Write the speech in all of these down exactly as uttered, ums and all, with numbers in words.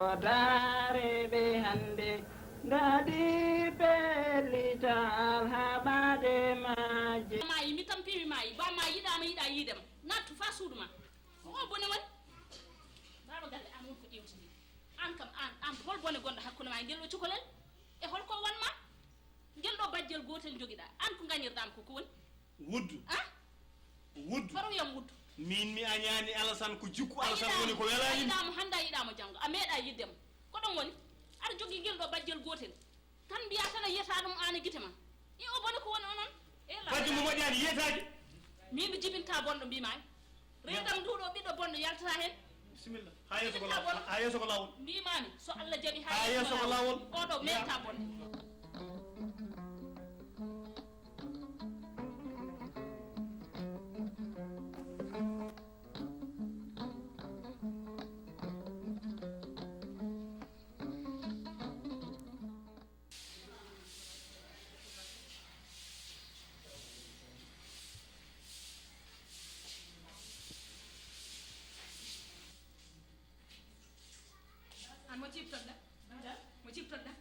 Daare ɓe hannde, ngadi pellital haɓaade majje. Maayi, mi tampi, mi maayi. Ba ma yiɗaama, yiɗa yiidema. Nattu fa suudu ma. Ko on bone woni? Baaba galle, an won ko ƴeewtini. An kam, an, an, hol bone gonɗo hakkunde ma e ngel ɗo cukalel? E hol ko wan ma? Ngel ɗo bajjel gootel njogiɗa. An ko ngañirɗa am ko, ko woni? Wuddu. Ah? Wuddu. Hoto wiyam wuddu. Min mi añaani Alasan, ko jikku Alasan woni ko welaani mi. A yiɗaamo hannde, a yiɗaamo janngo. A meeɗa yiɗde mo. Ko ɗum woni? Aɗa jogii ngel ɗo bajjel gootel. Tan mbiya tan a yiyata ɗum aan e gite ma. I o bone ko woni onon? E la. Bajjo mo moƴƴaani yiyataake. Min mi jibinta bonɗo mbimaani. Reedam nduɗo ɓiɗɗo bonɗo yaltata heen. Bisimilla. Haa yeeso ko laawol. Haa yeeso ko laawol. Mbimaami, so Allah jaɓi haa yeeso ko laawol. Oɗo meetta bonde. An mo ciftoɗɗa? Mo ciftoɗɗa?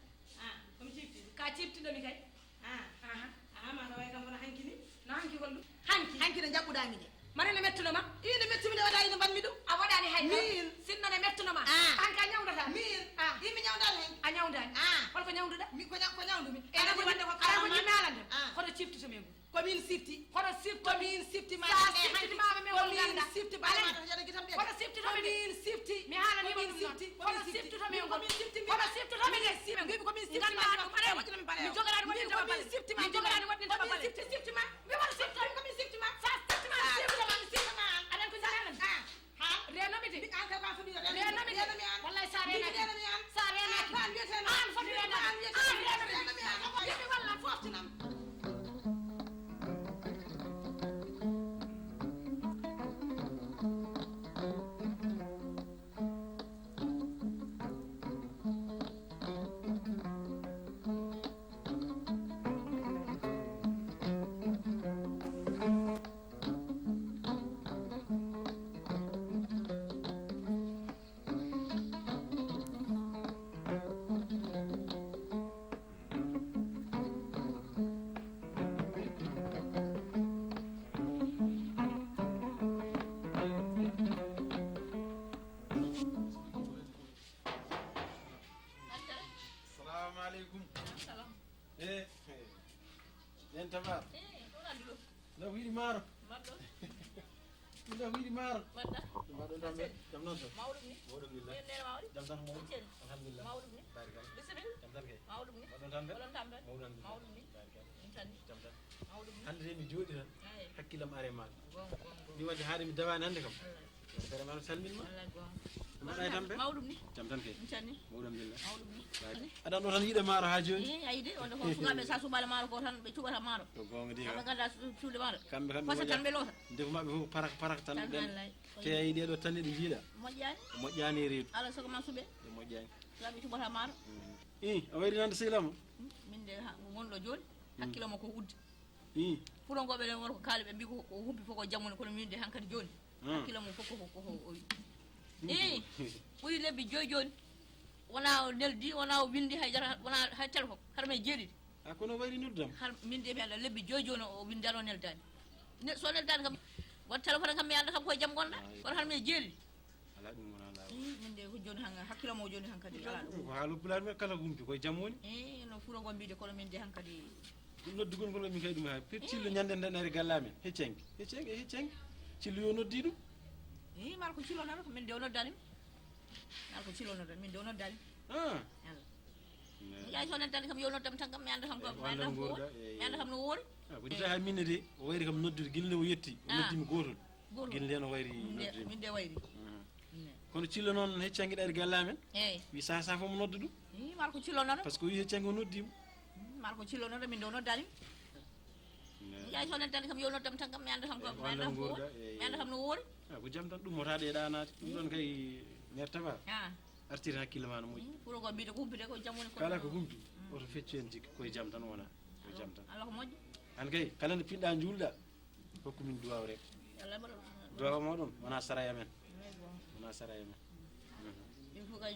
Ah, ko mi cifti. Ka ciftiɗo mi kay? Ah. Aha. Ah, ma no way kam kono hanki ni? No hanki holɗum? Hanki. Hanki nde jaɓɓuɗaa mi nde. Mari no mettuno ma? Ii, nde mettumi nde waɗa ino mbanmi ɗum. A waɗaani hay dara. Min. Sinno nde mettuno ma. Ah. An ka ñawdata. Min. Ah. Ii, mi ñawdaani hen. A ñawdaani. Ah. Hol ko ñawduɗa? Mi ko ñaw-, ko ñawdumi. E aɗa ko wonde ko aɗa ko kalaman. Jinnaalan de. Ah. Hoto ciftito men ngu. Ko min sifti. Hoto sifto. Ko min sifti ma. Sa e sifti ma, mi won ganda. Sifti ba ma to jere gitam be. Hoto sifti to mi. Min sifti. Mi haala ni won sifti. Hoto sifti to mi. Ko min sifti. Hoto sifti to mi. Min sifti. Ko min sifti. Nganndu ɗum aɗa mi jogora ɗum waɗde ko min sifti ma. Mi jogora ɗum waɗde ko min sifti. Sifti ma. Mi won sifti. Ko min sifti ma. Sa sifti ma. Sifti ma. Aɗa ko jalan. Ah. Ha? Renomi de. Mi an ka ba fami renomi. Renomi de. Renomi an. Wallahi sa renaki. Renomi an. Sa renaki. An foti renaki. An foti renaki. An renomi. Renomi an. Yimi walla foftinam. Salamu aleykum. Salam. Eh, eh. Nen tabar. Eh, ɗo landu ɗo. Nda ko yiɗi maaro. Mbaɗɗo. Nda ko yiɗi maaro. Mbaɗɗa. Mbaɗɗo tambe. Jam non so. Mawɗum ni. Mawɗum billah. Nen nene mawɗi. Jam tan mawɗum. Alhamdulillah. Mawɗum ni. Barikal. Bisimilla. Jam tan kay. Mawɗum ni. Mbaɗɗo tambe. Oɗon tambe. Mawɗum ni. Mawɗum ni. Barikal. Min tan ni. Jam tan. Mawɗum ni. Hannde de mi jooɗi tan. Ay. Hakkilam are maaro. Gonga, gonga, gonga. Mi waɗi haade mi dawaani hannde kam. Wallahi. Kare ma salmin ma. Wallahi gonga. Mbaɗa e tambe? Mawɗum ni. Jam tan kay. Min tan ni. Mawɗum billah. Mawɗum ni. Barikal. Aɗa ɗo tan yiɗa maaro haa jooni? Eh, a yiɗi wonde ko sukaaɓe sa suɓaali maaro ko tan ɓe cuɓata maaro. Ko gonga de. Kamɓe ngannda su-, suuɗe maaro. Kamɓe, kamɓe fasa moƴƴa-, tan ɓe loota. Ndefu maɓɓe fof parak, parak tan. Tan ɓen. Wallay. Te a yiɗi ɗo tan eɗe njiiɗa. Moƴƴaani. Moƴƴaani e reedu. Ala soko ma suɓe. Ɓe moƴƴaani. Sukaaɓe cuɓata maaro. Mm. Ih, a wayri nande sehilaa ma? Mm, min de ha, ngonɗo jooni, mm, hakkille mo ko uddi. Ih. Fulankoɓe ɗen won ko kaali ɓe mbi ko, ko hubbi fof ko jam woni, kono min de hankadi jooni. Ah. Hakkille mum fof ko, ko, ko, ko o wi. Ih, ɓuri lebbi joyi jooni. Wona o neldi, wona o windi hay dara, wona hay téléphone, hara men jeeɗiɗi. A kono wayri noddam? Har min de mi annda lebbi joyi jooni o windano neldani. Ne, so neldani kam, wat téléphone kam mi annda kam koye jam gonɗa. Ay. Kono har men jeeɗiɗi. Ala ɗum wona laawol. Ih, min de ko jooni hanga, hakkille mo jooni hankadi ala ɗum. Ko haala pulaar men kala ko humpi koye jam woni. Eh, no fuuro ngo mbiide kono min de hankadi. Ɗum noddugol ngol min kay ɗum ha. Pir cillo ñande nden ari galla men. Heccanki. Heccanki, heccanki. Cillo yo noddi ɗum. Eh, mal ko cillo nana ko min de o noddani. Mal ko cillo nodda, min de o noddani. Ah. Yalla. Mi yaay so noddani kam yo noddam tan kam mi anda kam ko, mi anda kam ko woni. Mi anda kam no woni. Ah, ko jita ha min de, o wayri kam noddude gilde o yetti. O noddi mi gotol. Gotol. Gilde no wayri noddude. Min de wayri. Mhm. Kono cillo noon heccanki ɗari galla men. Eyi. Wi sa sa fof mo nodda ɗum. Ih, mal ko cillo noon. Parce que o wi heccanki o noddi mo. Mm, mal ko cillo noon min de o noddani. Eyi. Mi yaay so noddani kam yo noddam tan kam mi anda kam ko, mi anda kam ko woni. Mi anda kam no woni. Ah, ko jam tan ɗum wota ɗe ɗanaade. Ɗum ɗon kay merde ba. Ah. Artir hakkille ma no moƴƴi. Mm, pour ko mbiɗo ko humpite ko jam woni ko. Kala ko humpi, mm, oto feccu hen jikka, koye jam tan wona. Koye jam tan. Allah ko moƴƴo. An kay, kala nde pinɗa njuulɗa, hokku min duwaw rek. Allah mbaɗa. Duwaw moɗon, wona saray amen. Wona saray amen. Mhm. Min fof kay,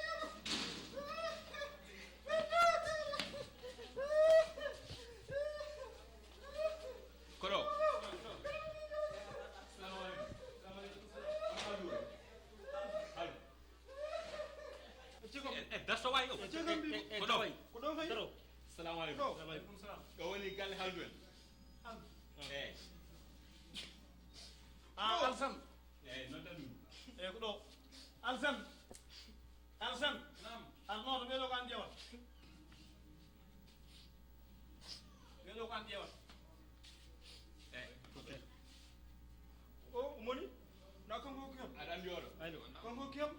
Koɗo. E, e, darto waay o. Koɗo. Koɗo fay. Salamu aleykum. Salamu aleykum. Yalla haldu en. Eyi. Ah, Alsan. Eyi, nodda ɗum. Eyi, ko ɗo. Alsan. Alsan. Naam. Arnooto, ɓeɗo ko an ƴewata. Ɓeɗo ko an ƴewata. Eyi. O moni? Na kanko ko kiyam. Aɗa anndi oɗo? Aywa. Kanko ko kiyam.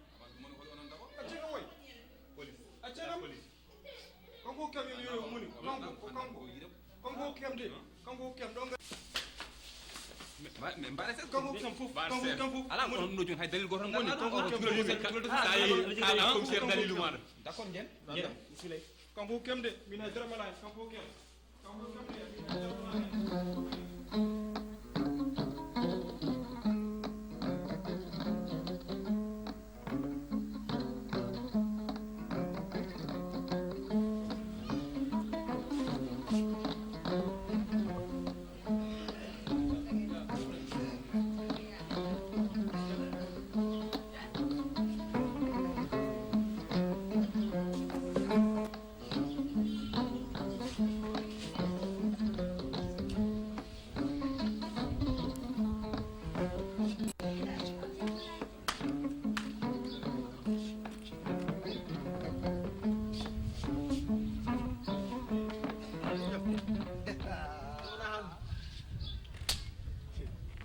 Acce kam woy. Police. Acce kam. Police. Kanko ko kiyam, yo, yo moni. Kanko, ko kanko. Kanko ko kiyam de. Kanko ko kiyam. Ɗon ga- Ma-, min mbaɗa seeɗa. Kanko ko kiyam fof. Kanko ko kiyam fof. Alaa ko ɗum ɗo jooni hay dalil gooto tan. Moni, kanko ko kiyam. Sa yehi, kaala commissaire dalilu maɗa. D'accord, njen. Njen. Bismillah. Kanko ko kiyam de. Min hay dara mi alaa. Kanko ko kiyam.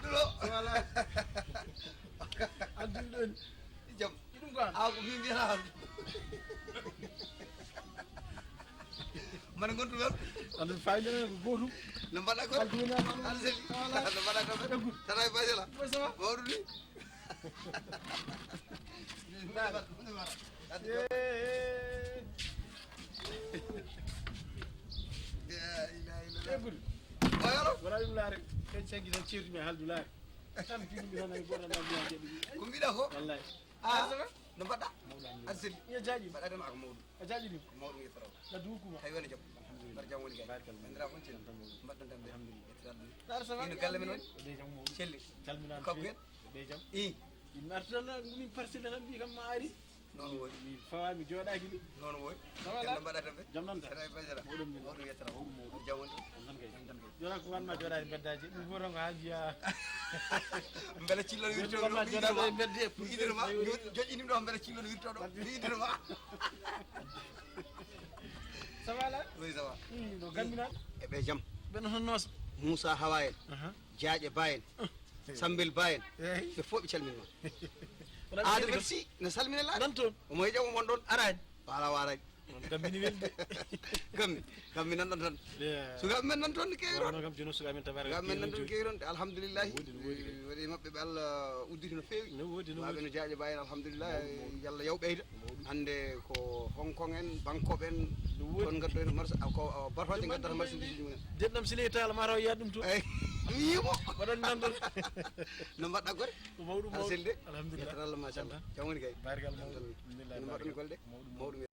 Dulo. Voilà. Abdul ɗon. Jam. Ɗum quoi? Aw, ko min mbiyata. Mane ngontu ɗon? Andu fayda ko gotum. No mbaɗa ko? Alhamdulillah. Aɗa selli? Voilà. No mbaɗa ko? Ɗaggul. Tata e Basela. Comment ça va? Mawɗo ni? Eh, eh. La ilaha illallah. Ɗaggul. Wayolo? Wala ɗum laare. Ken caggi tan ceertumi e haldu laare. Tan fini mi tan ay goto na mi jaɓi. Ko mbiɗa ko? Wallahi. Ah, no mbaɗɗa? Mawɗo alhamdulillah. Aɗa selli? Yo jaaƴi. Mbaɗa tan ko mawɗum. A jaaƴi ɗum? Ko mawɗum yettoro. Na duukuma. Hay wona jam. Alhamdulillah. Mbaɗa jam woni kay. Barakallah. Bandiraɓe on celli. Tan tan mawɗum. Mbaɗɗon tan de. Alhamdulillah. Yettiral ɗum. Bar sama. Ɓe jam mawɗum. Celli. Calminama. Kabbu hen. Ɓe jam. I. Min artana ngumi parcelle tan mbi kam ma ari. Noon woni. Mi fawa mi jooɗaaki de. Noon woni. Ça va, ken no mbaɗata ɓe? Jam nan tan. Tata e Basela. Mawɗum ni. Mawɗum yettoro. Mawɗum, mawɗum. Jam woni. Jam tan kay. Jam tan kay. Jooɗa ko wanma jooɗaade beddaaji. Ɗum fof tan ko haa njiya. Mbele cillo wirto ɗo. Jooɗa e mbedde. Mi idiri ma. Joƴƴini ɗo mbele cillo wirto ɗo. Mi idiri ma. Ça va là? Oui, ça va. Hmm, no Gambina. E ɓe jam. Ɓe no honno? Moussa Hawa en. Aha. Jaaƴe Ba en. Sambel Ba en. Eyi. Ɓe fof ɓe calminima. Wona Aada ɓe Bersi ne salmina laaɗe. Nan toon. Omo heƴa omo won ɗon araani. Wala wala. Noon kam mini welde. Kammi, kammi nan ɗon tan. Yeah. Sukaaɓe men nan toon no keewi toon. Wano kam jono sukaaɓe men tabaraka. Sukaaɓe men nan toon keewi toon. Alhamdulillahi. Woodi, no woodi. Waɗi maɓɓe ɓe Allah udditi no feewi. No woodi, no woodi. Ɓe no jaaƴe Ba en, alhamdulillahi. Mawɗum. Yalla yaw ɓeyda. Mawɗum. Hannde ko Hong Kong en, Bangkok en, no woodi. Toon ngaddoyta marsa-, ko, ko Barfaaji ngaddata marchandise ji mumen. Denɗam Siley Taal ma taw yaade ɗum toon. Eyi, mi yii mo. Waɗani nan ɗon. No mbaɗɗa gore? Ko mawɗum, mawɗum. Aɗa selli de? Alhamdulillah. Yettere Allah, machallah. Jam tan. Jam woni kay. Barikalla, mawɗum. Alhamdulillah, no mbaɗɗon barikalla. Golle de? Mawɗum, mawɗum. Mawɗum.